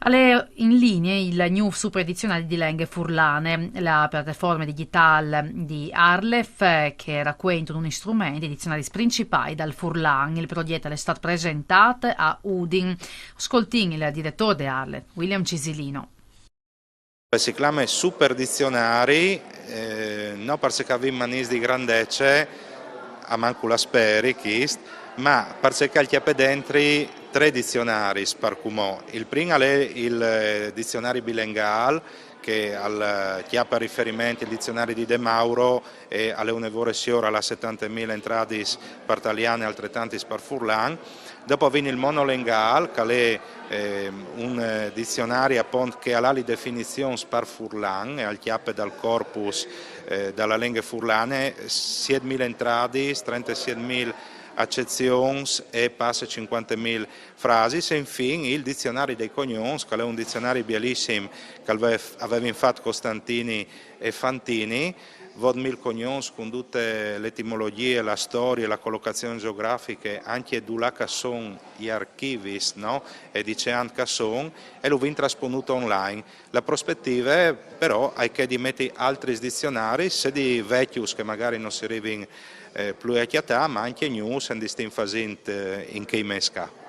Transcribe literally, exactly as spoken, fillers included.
Al è in ligne il gnûf superdiziunari di lenghe furlane, la plataforme digjitâl di Arlef, eh, che e racuente un istrument di dizionaris principâi dal furlan. Il progjet al è stât presentât a Udin. Scoltìn il diretôr de Arlef, William Cisilino. Si clame Superdizionari, eh, no parcè che al vin manîs di grandece, almancul o speri chest, ma parcè che al cjape dentri trê dizionaris par cumò. Il prin al è il, eh, dizionari bilengâl, che al, eh, cjape a riferiment il dizionari di De Mauro, e al è une vore siôr, al à setantemil entradis par talian e altretantis par furlan. Dopo o vin il monolengâl, che al è, eh, un, eh, dizionari apont che al à lis definizions par furlan e al cjape dal corpus, eh, da la lenghe furlane, sietmil entradis, trentesietmil acezions e passe cincuantemil frasis. E infin il dizionari dai cognons, che al è un dizionari bielissim che al ve-, a vevin fat Costantini e Fantini, votmil cognons cun dute la etimologjie, la storie, la colocazion gjeografiche, ancje dulà che a son i archivis, no? E di ce an che a son, e lu vin trasponût online. La prospetive, però, e je chê di meti altris dizionaris, sedi vecjos che magari no si rivin, eh, plui a cjatâ, ma ancje gnûfs, e distin fasint, eh, in chei mês ca.